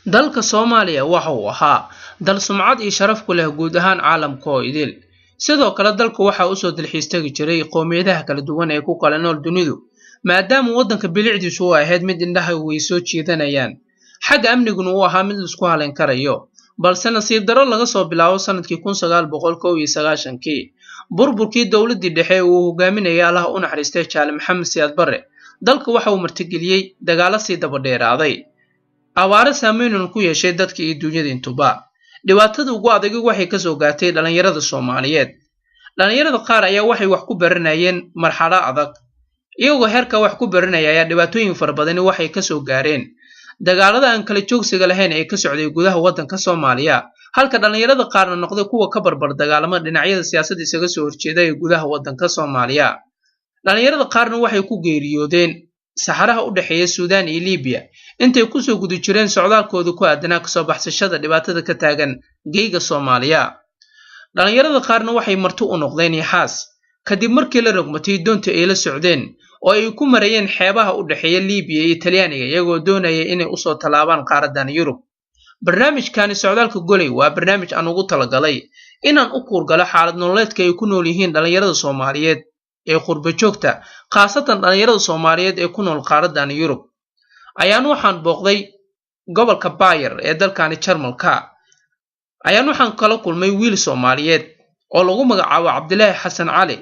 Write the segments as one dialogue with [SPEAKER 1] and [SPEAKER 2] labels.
[SPEAKER 1] Dalka Soomaaliya waxa uu ahaa dal sumcad iyo sharaf ku leh guud ahaan caalamka oo idil. Sidoo kale dalku waxa uu soo dalxiis tagi jiray qowmiyadaha kala duwan ee ku kala nool dunidu, maadaama waddanka bilicdiisu uu ahayd mid indhaha way soo jiidanayaan, xagga amniguna uu ahaa mid la isku halayn karayo. Balse nasiib darro, laga soo bilaabo sanadkii 1991-kii, burburkii dowladdii dhexe uu hogaaminayay Allaha u naxariistay Jaale Maxamed Siyaad Barre, dalka waxa uu martigeliyey dagaalo sii daba dheeraaday, abaaro saameynun ku yeeshay dadka iyo dunyada intuba. Dhibaatada ugu adagi waxay kasoo gaartay dhalinyarada Soomaaliyeed. Dhalinyarada qaar ayaa waxay wax ku baranayeen marxalo adag. Iyagoo heerka wax ku baranaya ayaa dhibaatooyin fara badani waxay kasoo gaareen dagaalada aan kala joogsiga lahayn ee ka socday gudaha waddanka Soomaaliya, halka dhalinyarada qaarna noqday kuwa ka barbar dagaalama dhinacyada siyaasadda isaga soo horjeeda ee gudaha waddanka Soomaaliya. Dhalinyarada qaarna waxay ku geeriyoodeen saxaraha u dhexeeya Suudaan iyo Liibiya intay kusoo guda jireen socdaalkooda ku aadanaa kasoo baxsashada dhibaatada ka taagan geyga Soomaaliya. Dhalinyarada qaarna waxay marti u noqdeen yaxaas kadib markii la rogmatay doonta ay la socdeen oo ay ku marayeen xeebaha u dhexeeya Liibiya iyo Talyaaniga, iyagoo doonaya inay usoo tallaabaan qaaradan Yurub. Barnaamijkani Socdaalka Goley waa barnaamij aan ugu talagalay inaan u kuurgalo xaalad nololeedka ay ku nool yihiin dhalinyarada Soomaaliyeed ee qurba joogta, khaasatan dhalinyarada Soomaaliyeed ee ku nool qaaradan Yurub. Ayaan waxaan booqday gobolka Bayer ee dalkani Jarmalka. Ayaan waxaan kala kulmay wiil Soomaaliyeed oo lagu magacaabo Cabdilaahi Xasan Cali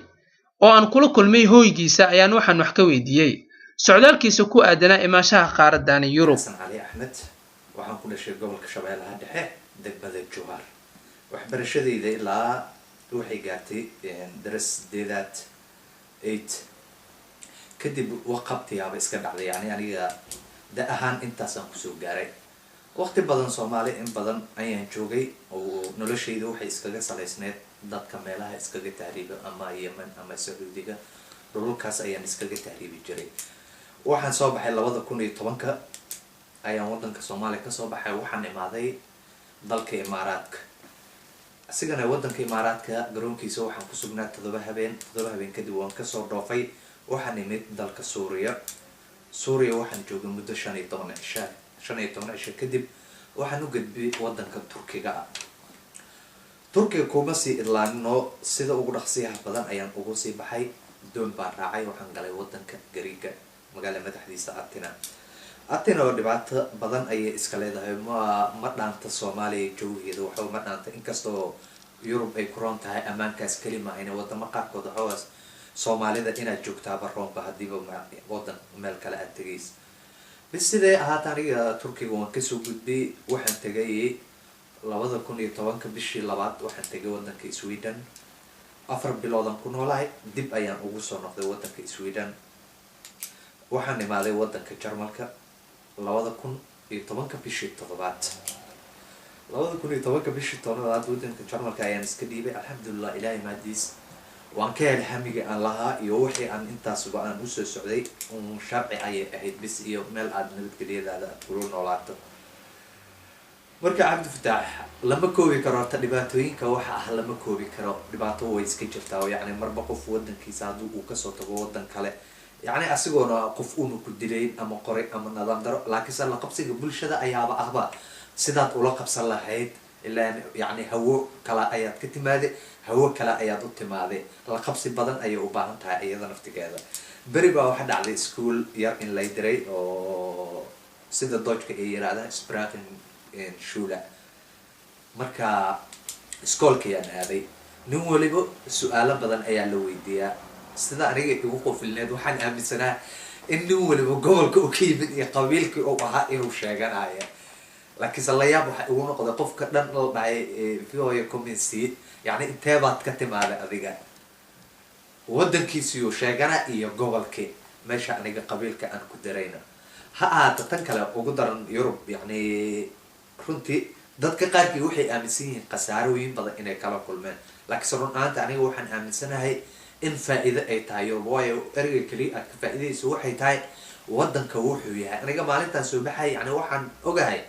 [SPEAKER 1] oo aan kula kulmay hooygiisa. Ayaan waxaan wax ka weydiiyey socdaalkiisa ku aadanaa imaanshaha qaaradani Yurub.
[SPEAKER 2] Xasan Cali Axmed, waxaan ku dhashay gobolka Shabeellaha Dhexe, degmada Jowhar. Waxbarashadayda ilaa waxay gaartay daras sideedaad, 8. Kadib waqabtiyaaba iska dhacday, yani aniga da ahaan intaasaan kusoo gaaray. Waqti badan Soomaali in badan ayaan joogay oo noloshayda waxay iskaga salaysneyd dadka meelaha iskaga tahriiba, ama Yemen ama Sacuudiga, dhulalkaas ayaan iskaga tahriibi jiray. Waxaan soo baxay 2010-ka ayaan wadanka Soomaaliya kasoo baxay. Waxaan imaaday dalka Imaaraadka. Isigana wadanka Imaaraadka garoonkiisa waxaan ku sugnaa 7 habeen. 7 habeen kadib waan kasoo dhoofay, waxaan imid dalka Suuriya. Suuriya waxaan joogay muddo 15 cisha. 15 cisho kadib waxaan u gudbay wadanka Turkiga ah. Turkiga kuma sii idlaanino, sida ugu dhaqsiyaha badan ayaan ugu sii baxay. Doon baan raacay, waxaan galay wadanka Gariiga, magaala madaxdiisa Atina. Atina oo dhibaato badan ayay iska leedahay, ma dhaanta Soomaaliya jawgeeda, waxba ma dhaanta. Inkastoo Yurub ay ku roon tahay ammaankaas keli maahayne, wadamo qaarkood waxoogaas Soomaalida inaad joogtaaba roonba hadiiba wadan meel kale aad tegays. Bis sidee ahaata, aniga Turkiga waan kasoo gudbay. Waxaan tegay 2010-ka bishii labaad, waxaan tegay wadanka Sweden. 4 biloodan ku noolahay, dib ayaan ugu soo noqday wadanka Sweden. Waxaan imaaday wadanka Jarmalka 2010-ka bishii toddobaad. 2010-ka bishii toddobaad wadanka Jarmalka ayaan iska dhiibay. Alxamdulilah, Ilaahay mahadiis, waan ka helay hamiga aan lahaa iyo wixii aan intaasuba aan usoo socday. Un sharci ayay ahayd bis iyo meel aada nabadgelyadaada aad kula noolaato. Marka Cabdifataax, lama koobi karo horta dhibaatooyinka waxa ah, lama koobi karo. Dhibaato way iska jirtaa oo yacni marba qof wadankiisa haddii uu kasoo tago wadan kale, yacni asigoona qof una ku dilayn ama qoray ama nidaam daro, laakiinse la qabsiga bulshada ayaaba ahba sidaad ula qabsan lahayd. Ilaan yacni hawo kale ayaad ka timaaday, hawo kale ayaad u timaaday, la qabsi badan ayay u baahan tahay iyada naftigeeda. Beri baa waxa dhacday school yar in lay diray oo sida Deutschka ay yirahdaan Sprachschule. Marka iskoolkayaan aaday, nin waliba su-aalo badan ayaa la weydiiyaa. Sida aniga igu qofilneed, waxaan aaminsanaa in nin waliba gobolka uu ka yimid iyo qabiilkii uu ahaa inuu sheeganaya. Laakiinse la yaab waxa igu noqday qofka dhan la dhahay voa communcy, yacni intee baad ka timaaday adiga, wadankiisiyuu sheegana iyo gobolkii meesha aniga qabiilka aan ku darayna ha ahaato. Tan kale ugu daran Yurub, yacni runtii dadka qaarkii waxay aaminsan yihiin khasaarooyin badan inay kala kulmeen, laakiinse run ahaanta aniga waxaan aaminsanahay in faa-iido ay tahay Yurub. Waayo, ereyga keliya aad ka faa-iidayso waxay tahay wadanka wuxuu yahay. Aniga maalintaan soo baxay, yani waxaan ogahay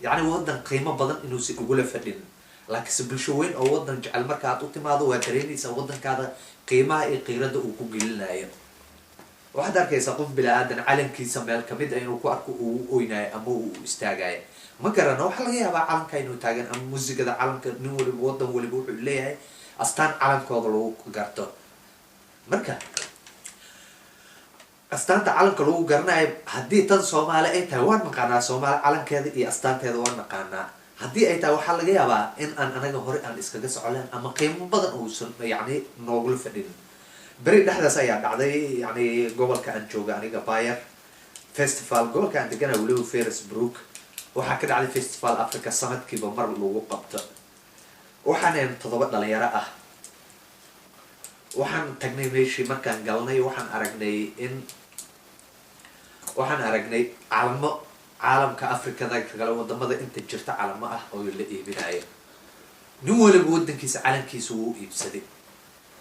[SPEAKER 2] yacni wadan qiimo badan inuusan igula fadhin, laakiinse bulsho weyn oo wadan jecel marka aad u timaado, waa dareemaysaa wadankaada qiimaha iyo qiirada uu ku gelinayo. Waxaad arkaysaa qof bila-aadan calankiisa meel kamid a inuu ku arko uu oynayo ama uu istaagayo. Ma garano, waxaa laga yaabaa calanka inuu taagan ama muusigada calanka. Nin waliba, wadan waliba wuxuu leeyahay astaan calankooda lagu garto. Marka astaanta calanka lagu garanayo, haddii tan Soomaali ay tahay, waan naqaanaa Soomaali calankeeda iyo astaanteeda waan naqaanaa. Haddii ay tahay, waxaa laga yaabaa in aan anaga hore aan iskaga socoleen ama qiimo badan uusan yacni noogula fadhinin. Beri dhexdaas ayaa dhacday, yani gobolka aan jooga aniga, Bayer festival, gobolka aan degana weliba Ferrisbrook, waxaa ka dhacday festival Africa sanadkiiba mar lagu qabto. Waxaan ahayn 7 dhalinyaro ah. Waxaan tagnay meeshii. Markaan galnay, waxaan aragnay calamo caalamka Africada kale, wadamada inta jirta calamo ah oo la iibinayo. Nin waliba wadankiisa calankiisa wuu iibsaday.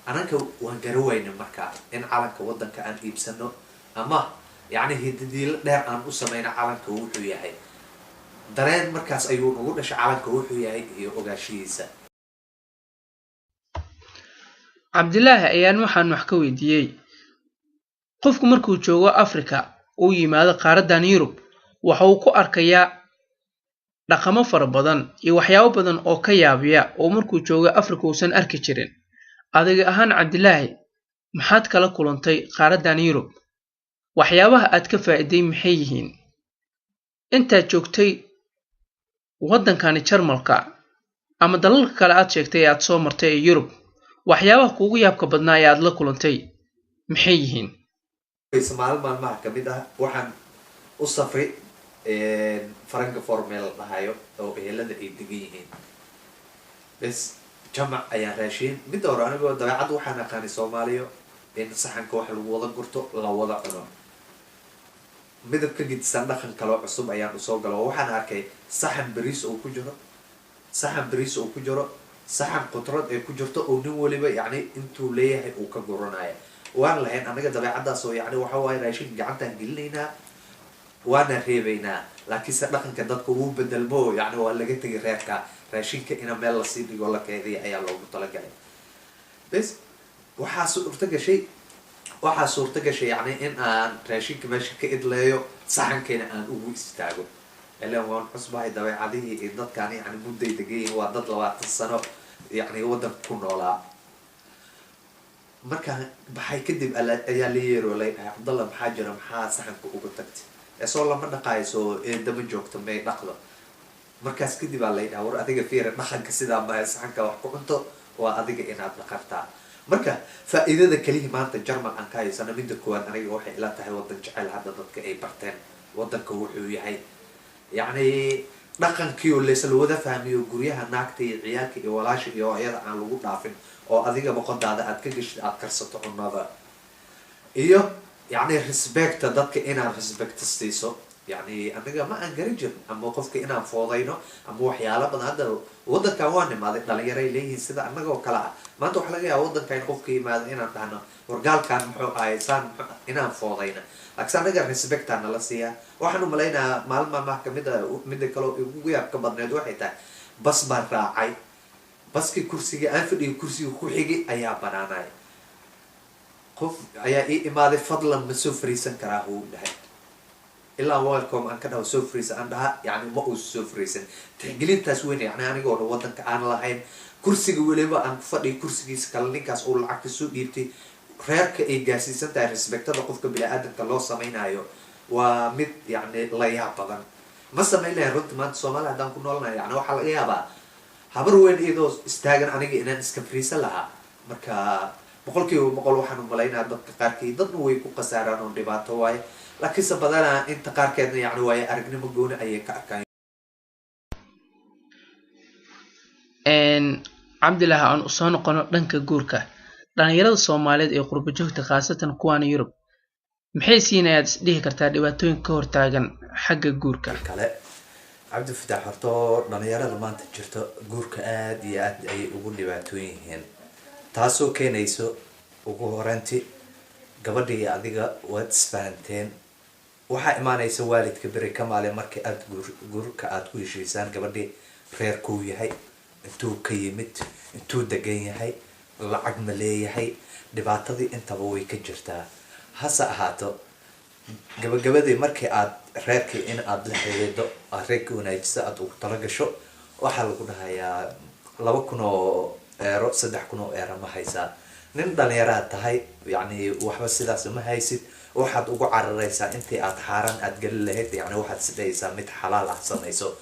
[SPEAKER 2] Anaka waan garawayna markaa in calanka wadanka aan iibsano ama yacni hidadiilo dheer aan u sameyno calanka wuxuu yahay. Dareen markaas ayuu nagu dhashay calanka wuxuu yahay iyo ogaashihiisa.
[SPEAKER 1] Cabdilaahi ayaan waxaan wax ka weydiiyey, qofku markuu joogo Afrika uu yimaado qaaraddan Yurub, waxa uu ku arkayaa dhaqamo fara badan iyo waxyaabo badan oo ka yaabiya oo markuu joogo Afrika uusan arki jirin. Adiga ahaan, Cabdilaahi, maxaad kala kulantay qaaraddan Yurub? Waxyaabaha aad ka faa'iiday maxay yihiin intaad joogtay waddankani Jarmalka ama dalalka kale aad sheegtay ee aad soo martay ee Yurub? Waxyaabaha kuugu yaabka badnaa ee aad la kulantay maxay yihiin?
[SPEAKER 2] Maalin maalmaha kamid ah waxaan u safray Frankfurt, meel la dhahayo oo ehelada ay degan yihiin. Bes jamac ayaan raashiin. Midda hore, anigoo dabeecad waxaan aqaanay Soomaaliyo in saxanka wax lagu wada gurto, la wada cuno. Midab ka gedisan dhaqan kaloo cusub ayaan usoo galo oo waxaan arkay saxan bariis oo ku jiro, saxan bariis oo ku jiro, saxan qudrad ay ku jirto, oo nin waliba yacni intuu leeyahay uu ka guranaya. Waan lahayn anaga dabeecadaas oo yacni waxa waaye raashin gacantaan gelinaynaa, waana reebaynaa. Laakiinse dhaqanka dadka wuu bedelmo, yacni waa laga tegay reerka raashinka ina meel lasii dhigo, la keediya ayaa loogu talagalay. Bes waxaa suurta gashay yacni in aan raashinka meesha ka idleeyo, saxankeena aan ugu istaago. Ilan waan cusbahay, dabeecadihii iyo dadkaan yacni mudday degan yihiin, waa dad 20 sano yacni waddanka ku noolaa. Markaan baxay kadib ayaa la yeero, lay dhahay, "Cabdallah, maxaa jira? Maxaa saxanka uga tagtay? Esoo lama dhaqaayo, soo eedama joogto, may dhaqdo." Markaas kadib aa lay dhaha, "War adiga fiira, dhaqanka sidaa mahay, saxanka wax ku cunto waa adiga inaad dhaqantaa." Marka faa-iidada kelihii maanta Jarmal aan ka haysano, midda koowaad aniga waxay ila tahay wadan jecel. Hadda dadka ay barteen wadanka wuxuu yahay, yacni dhaqankii oo laysla wada fahmiyo, guryaha naagta iyo ciyaalka iyo walaasha iyo iyada aan lagu dhaafin, oo adiga boqodaada aad ka geshid, aad karsato cunada, iyo yacni respecta dadka inaad respecta siiso. Yacni anaga ma aan garan jirin ama qofka inaan foodayno ama waxyaalo badan. Hadda wadankan waa nimaaday dhalinyaray leeyihiin sida annaga oo kale ah. Maanta waxaa laga yaaba wadanka in qofka yimaado inaan dhahno, "Wargaalkan muxuu ahay saan?" Inaan foodayna. Laakiinse annaga respectaa nala siiyaa. Waxaan umalaynayaa maalin maalmaha kamid a, midda kaleo ugu yaabka badneed waxay tahay, bas baan raacay. Baskii kursiga aan fadhiyo, kursiga ku xigay ayaa banaanay. Qof ayaa ii imaaday, "Fadlan ma soo fariisan karaa?" uu dhahay. Ilaa "Welcome" aan ka dhaho, "Soo fariisan" aan dhaha, yani ma uusa soo fariisan. Tixgelintaas weyn, yani anigoona wadanka aan lahayn, kursiga weliba aan ku fadhiyo kursigiisa kale ninkaas uu lacagta soo dhiibtay, reerka ay gaarsiisan tahay respectada qofka bini-aadamka loo sameynayo waa mid yacni la yaab badan. Ma samayn lahayn runta maanta Soomaaliya haddaan ku noolnahay. Yani waxaa laga yaabaa habar weyn iyadoo istaagan aniga inaan iska fariisan lahaa. Marka 100% waxaan umalaynaa dadka qaarkii, dadna way ku khasaaraan oo dhibaato waaye, laakiinse badanaa inta qaarkeedna yacni waaye aragnimo gooni ayay ka arkaan.
[SPEAKER 1] Cabdillahi, aan usoo noqono dhanka guurka. Dhalinyarada Soomaaliyeed ee qurbo joogta, khaasatan kuwaana Yurub, maxay siinayaad isdhihi kartaa dhibaatooyin ka hortaagan xagga guurka?
[SPEAKER 2] Kale Cabdifataax, horto dhalinyarada maanta jirto guurka aada iyo aad ayay ugu dhibaatooyin yihiin, taasoo keenayso ugu horeynti gabadhii adiga waad isfahanteen. Waxaa imaanaysa waalidka beri ka maalin markii aada guur guurka aada ku heshiisaan gabadhii, reerkuu yahay, intuu ka yimid, intuu degan yahay, lacag ma leeyahay, dhibaatadii intaba way ka jirtaa. Hase ahaato, gabagabadii markii aad reerkii in aad la xiriido, aad reerkii wanaajiso, aada ugu talagasho, waxaa lagu dhahayaa 2000 oo eero, 3000 oo eero ma haysaa? Nin dhalinyaraad tahay, yacni waxba sidaas ma haysid. Waxaad ugu cararaysaa intii aad xaaraan aad geli lahayd, yacni waxaad sidhaysaa mid xalaal ah samayso.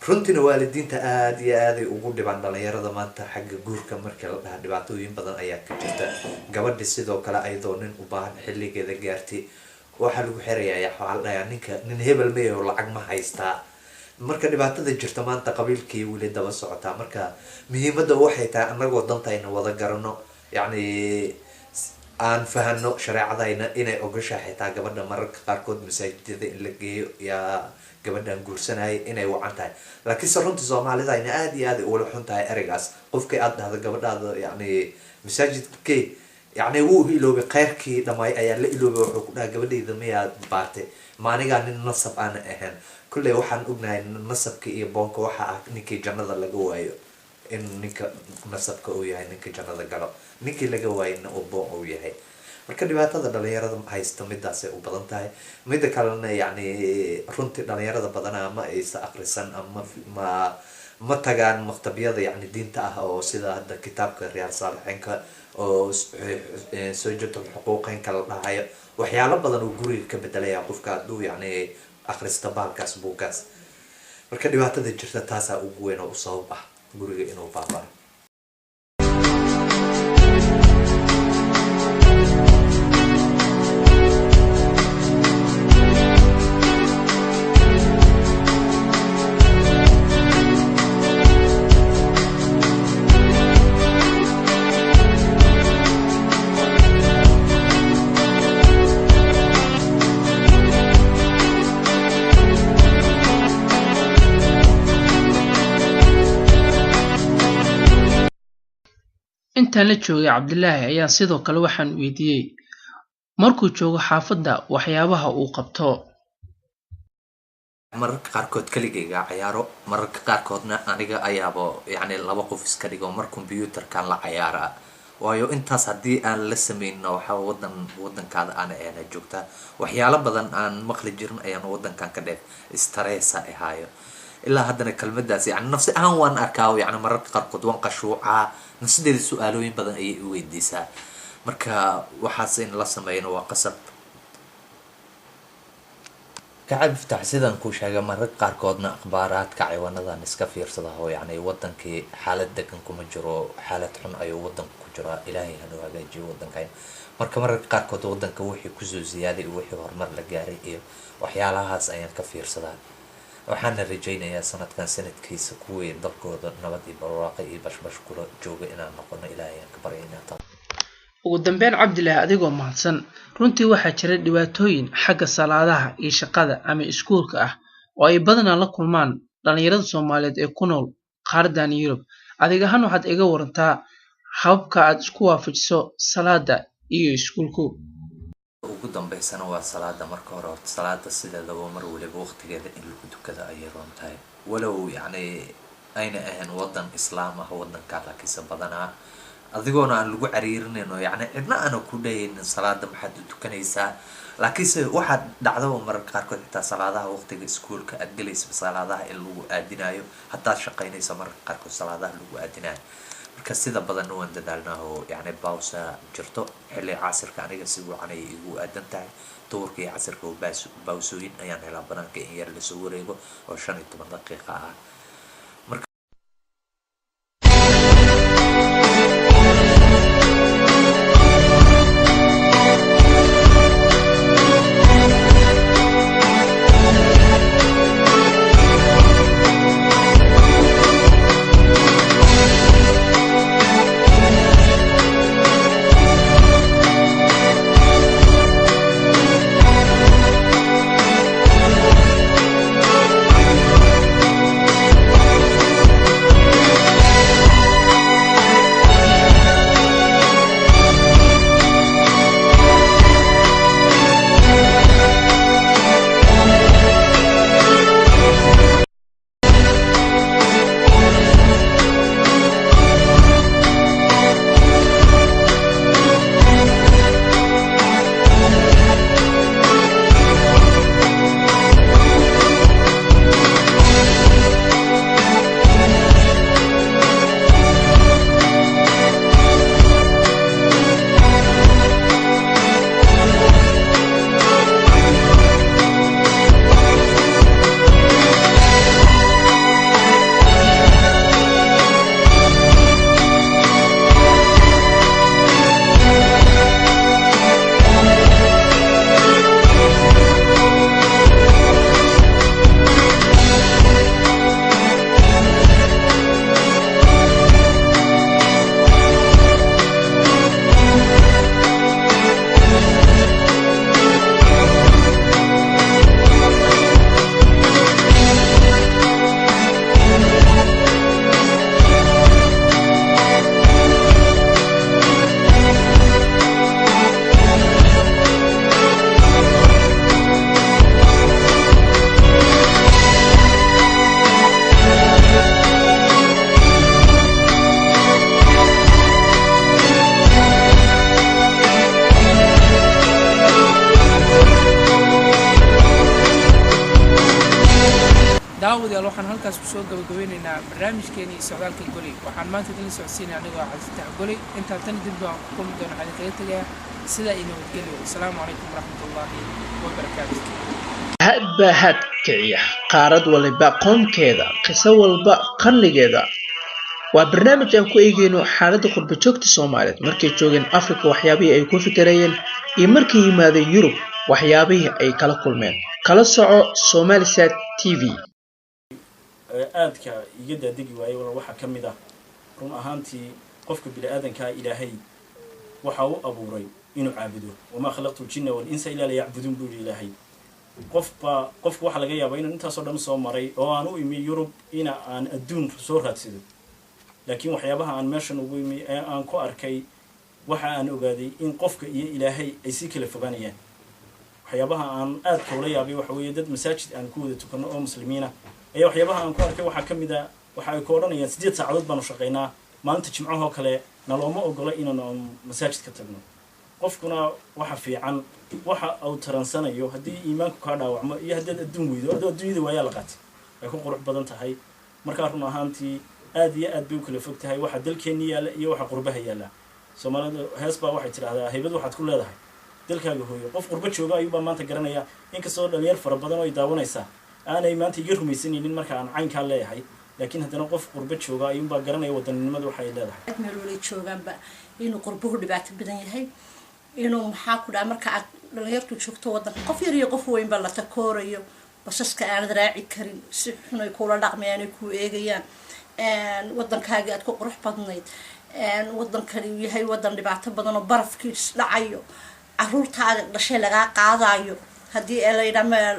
[SPEAKER 2] Runtiina waalidiinta aada iyo aaday ugu dhibaan dhalinyarada maanta xagga guurka markii la dhaha. Dhibaatooyin badan ayaa ka jirta. Gabadhi sidoo kale, ayadoo nin u baahan, xilligeeda gaartay, waxaa lagu xirayaa, waxaa la dhahayaa ninka nin hebel mayaho, lacag ma haystaa? Marka dhibaatada jirta maanta qabiilkii weli daba socotaa. Marka muhiimadda waxay tahay anagoo dantayna wada garano, yacni aan fahano shareecadayna inay ogashahay xitaa gabadha mararka qaarkood masaajidada in la geeyo, yaa gabadhan guursanayay inay wacan tahay. Laakiinse runtii soomaalidayna aada iyo aada ula xun tahay ereygaas. Qofkii aada dhahdo gabadhaada yacni masaajidkee, yacni wuu iloobay, khayrkii dhamaay ayaa la iloobay. Wuxuu ku dhahay, gabadhayda miyaad baartay? Ma anigaa nin nasab aana ahayn? Kulley waxaan ognahay nasabka iyo boonka waxa ah ninkii jannada laga waayo in ninka nasabka uu yahay ninka jannada galo, ninkii laga waayana uu boon uu yahay. Marka dhibaatada dhalinyarada haysta midaasay u badan tahay. Mida kalena, yacni runtii dhalinyarada badanaa ma aysa akrisan ama ma tagaan maktabyada yacni diinta ah, oo sida hadda kitaabka Riyaal Saalixiinka oo Soojatul Xuquuqeynka la dhahayo. Waxyaalo badan uu guriga ka bedelaya qofka hadduu yacni akhrista bahalkaas, buuggaas. Marka dhibaatada jirta taasaa ugu weyn oo u sabab ah guriga inuu baabao.
[SPEAKER 1] Intaan la joogay Cabdilaahi ayaan sidoo kale waxaan weydiiyey markuu joogo xaafadda waxyaabaha uu qabto.
[SPEAKER 2] Mararka qaarkood keligayga cayaaro, mararka qaarkoodna aniga ayaaba yacni laba qof iska dhigo, mar computerkan la cayaaraa. Waayo, intaas haddii aan la sameynno, waxaa wadan wadankaada aana aana joogtaa, waxyaalo badan aan maqli jirin ayaan wadankan ka dheef stressa ahaayo. Ilaa haddana kelmadaas yani nafsi ahaan waan arkaa, yani mararka qaarkood waan qashuucaa, nafsadeeda su-aalooyin badan ayay i weydiisaa. Marka waxaas in la sameeyno waa qasab. Kacab iftax, sidaan kuu sheegay, mararka qaarkoodna akhbaaraadka ciwaanadan iska fiirsada oo yacni wadankii xaalad degan kuma jiro, xaalad xun ayuu wadanku ku jiraa. Ilaahay hanuu hagaajiyo wadankan. Marka mararka qaarkood wadanka wixii kusoo ziyaaday iyo wixii horumar la gaaray iyo waxyaalahaas ayaan ka fiirsadaa. Waxaana rajaynayaa sanadkan sanadkiisa kuwii dalkooda nabad iyo barwaaqo iyo bashbash kula jooga inaan noqono. Ilaahay ayaan ka baryaynaa taa.
[SPEAKER 1] Ugu dambeyn, Cabdilaahi, adigoo mahadsan, runtii waxaa jira dhibaatooyin xagga salaadaha iyo shaqada ama iskuulka ah oo ay badanaa la kulmaan dhalinyarada Soomaaliyeed ee ku nool qaaradan Yurub. Adig ahaan waxaad iga warantaa hababka aad isku waafajiso salaada iyo iskuulku.
[SPEAKER 2] Ugu dambeysana waa salaada. Marka hore horta salaada sideedaba mar waliba waqtigeeda in lagu tukada ayay roon tahay, walow yacni ayna ahayn wadan islaam ah wadanka, laakiinse badanaa adigoona aan lagu cariirinayn oo yacni cidna aana ku dhahaynin salaada maxaad u tukanaysaa. Laakiinse waxaad dhacdaba mararka qaarkood xitaa salaadaha waqtiga iskuulka aad gelaysa salaadaha in lagu aadinayo, haddaad shaqaynaysa mararka qaarkood salaadaha lagu aadinayo. Marka sida badanna waan dadaalnaa oo yacni bawsa jirto xilli casirka, aniga si wacan ay igu aadan tahay duhurka iyo casirka oo baawsooyin ayaan helaa banaanka in yar lasoo wareego oo 15 daqiiqa ah. Marka
[SPEAKER 1] Daawadayaal, waxaan halkaas kusoo gabagabeynaynaa barnaamijkeenii Socdaalka Goley. Waxaan maanta idinla socodsiinaya anigoo ah Cabdifatax Goley. Intaan tan dib baan ku kulmi doono, waxaan idinkaga tegayaa sidaa iyo nabadgelyo. Asalaamu calaykum waraxmatullaahi wabarakaatu.
[SPEAKER 3] Had baa had kiciya, qaarad waliba qoomkeeda, qiso walba qarnigeeda. Waa barnaamij aan ku eegayno xaaladda qurba joogta Soomaaliyeed markay joogeen Afrika, waxyaabihii ay ku fikirayeen, iyo markay yimaadeen Yurub, waxyaabihii ay kala kulmeen. Kala soco Somalisat TV.
[SPEAKER 4] Aadka iga daadegi waayey walaal, waxaa ka mid ah run ahaantii qofka bini aadankaa Ilaahay waxa u abuuray inuu caabudo. "وما خلقت الجن والإنس إلا ليعبدون" buu yidhi Ilaahay. Qofba qofka waxaa laga yaabaa inuu intaasoo dhan soo maray oo aan u imi Yurub ina aan adduun soo raadsado, laakiin waxyaabaha aan meeshan ugu imi ee aan ku arkay, waxa aan ogaaday in qofka iyo Ilaahay ay sii kala fogaanayaan. Waxyaabaha aan aadka ula yaabay waxa weeye dad masaajid aan ku wada tukano oo muslimiina ayaa waxyaabaha aan ku arkay waxaa ka mid a waxa ay ku odhanayaan, "8 saacadood baanu shaqaynaa, maalinta jimcahoo kale nalooma ogola inaanu masaajid ka tagno." Qofkuna waxa fiican waxa uu taransanayo, haddii iimaanku kaa dhaawacmo iyo haddaad adduun weydo, adoo adduunyada waayaa la qaatay, ay ku qurux badan tahay. Markaa run ahaantii aad iyo aad bay u kala fog tahay waxa dalkeenni yaalla iyo waxa qurbaha yaalla. Soomaalida hees baa waxay tidhahdaa, "Haybad waxaad ku leedahay dalkaaga hooyo." Qof qurbo jooga ayuubaa maanta garanaya, inkastoo dhalinyar fara badan oo ay daawanaysaa aanay maanta iga rumaysanaynin marka aan caynkaa leeyahay, laakiin haddana qof qurbo jooga ayuunbaa garanaya wadaninimada waxa ay leedahay.
[SPEAKER 5] Meel walay joogaanba inuu qurbuhu dhibaato badan yahay, inuu maxaa ku dhaha, marka aad dhalinyartu joogto wadanka, qof yar iyo qof weyn baa la takoorayo, basaska aanad raaci karin, si xun ay kuula dhaqmayaan, ay kuu eegayaan, wadankaagii aad ku qurux badnayd, wadankani uu yahay wadan dhibaato badan oo barafkii dhacayo, caruurtaada dhashay lagaa qaadayo. Haddii la yidhaa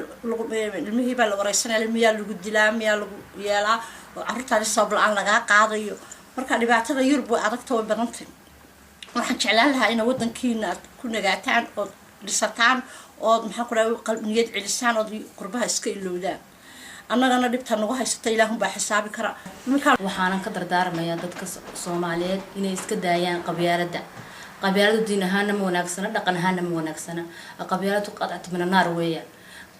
[SPEAKER 5] ilmihii baa la wareysanaya, miyaa lagu dilaa, miyaa lagu yeelaa, oo caruurtaadi sabab la-aan lagaa qaadayo. Marka dhibaatada Yurub way adagta, way badantay. Waxaan jeclaan lahaa ina wadankiina aad ku nagaataan ood dhisataan ood maxaa ku dhaha niyad celisaan ood qurbaha iska ilowdaan. Annagana dhibta nagu haysata Ilaahunbaa xisaabi kara.
[SPEAKER 6] Waxaanan ka dardaarmayaa dadka Soomaaliyeed inay iska daayaan qabyaaladda. Qabyaaladu diin ahaana ma wanaagsana, dhaqan ahaana ma wanaagsana. Qabyaaladu قطعة من النار weeyaan.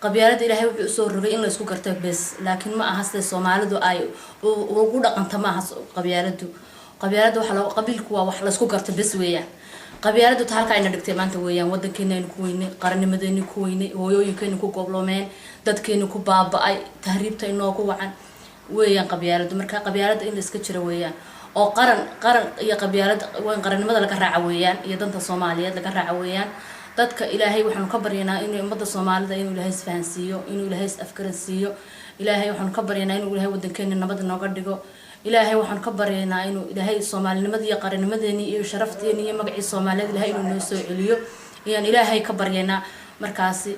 [SPEAKER 6] Qabyaalada Ilaahay wuxuu usoo rogay in la isku garto bes, laakiin ma aha sida Soomaalidu ay ugu dhaqanta. Ma aha qabyaaladu. Qabyaalada waxa loo qabiilku waa wax laysku garto bes weeyaan. Qabyaaladu ta halka ayna dhigtay maanta weeyaan. Wadankeena aynu ku weynay, qarannimadeeni ku weynay, hooyooyinkeenu ku gobloomeen, dadkeenu ku baaba-ay, tahriibta inoogu wacan weeyaan qabyaaladu. Marka qabyaalada in la iska jiro weeyaan, oo qaran iyo qabyaalad waa qarannimada laga raaca weeyaan, iyo danta Soomaaliyeed laga raaca weeyaan. Dadka Ilaahay waxaanu ka baryanaa inuu ummadda Soomaalida inuu Ilaahay isfahansiiyo, inuu Ilaahay is afgaran siiyo. Ilaahay waxaanu ka baryanaa inuu Ilaahay wadankeena nabad inooga dhigo. Ilaahay waxaanu ka baryanaa inuu Ilaahay soomaalinimadii iyo qarannimadeeni iyo sharafteeni iyo magacii Soomaaliyeed Ilaahay inuu noo soo celiyo ayaan Ilaahay ka baryanaa. Markaasi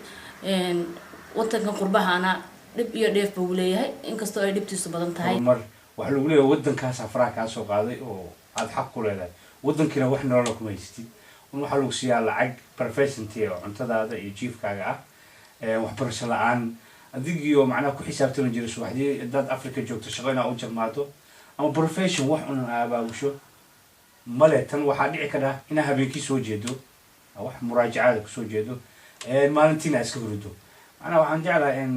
[SPEAKER 6] wadankan qurbahana dhib iyo dheef buu leeyahay, inkastoo ay dhibtiisu badan tahay.
[SPEAKER 7] Horumar waxaa lagu leeyahay waddankaas afraha kaa soo qaaday oo aada xaq ku leedahay, waddankiina wax nolola kuma haysatid. Un waxaa lagu siiyaa lacag professionty oo cuntadaada iyo jiifkaaga ah, waxbarasho la-aan, adigiio macnaha ku xisaabtami jiray subaxdii haddaad Africa joogto shaqo inaa u jarmaado ama profession wax unan abaabusho male. Tan waxaa dhici kara inaa habeenkii soo jeedo, wax muraajacaada kusoo jeedo, maalintiina iska hurido. Macnaha waxaan jeclahay in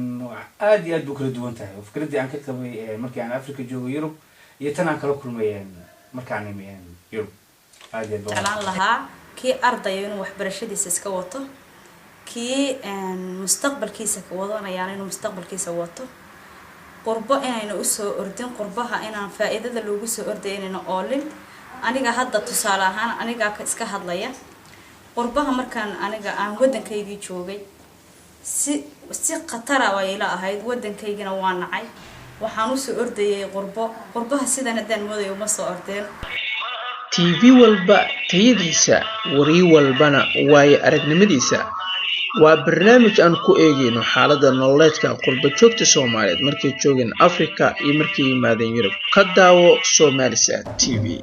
[SPEAKER 7] aad iyo aad buu kala duwan tahay oo fikraddii aan ka qabay markii aan Africa joogo Yurub iyo tan aan kala kulmay markaan imi Yurub aad iyo aad baan.
[SPEAKER 8] Jeclaan lahaa kii ardaya inuu waxbarashadiisa iska wato, kii mustaqbalkiisa wadanayaana inuu mustaqbalkiisa wato. Qurbo inayna usoo ordin, qurbaha inaan faa-iidada loogu soo ordaya inayna oolin. Aniga hadda tusaale ahaan anigaa iska hadlaya, qurbaha markaan aniga aan waddankaygii joogay si khatara way ila ahayd, waddankaygina waa nacay, waxaan usoo ordayay qurbo. Qurbaha sidan haddaan moodayo uma soo ordeen.
[SPEAKER 3] TV walba tayadiisa, wariye walbana waayo aragnimadiisa. Waa barnaamij aan ku eegayno xaaladda nololeedka qurba joogta Soomaaliyeed markay joogeen Afrika iyo markay yimaadeen Yurub. Ka daawo Somalisat TV.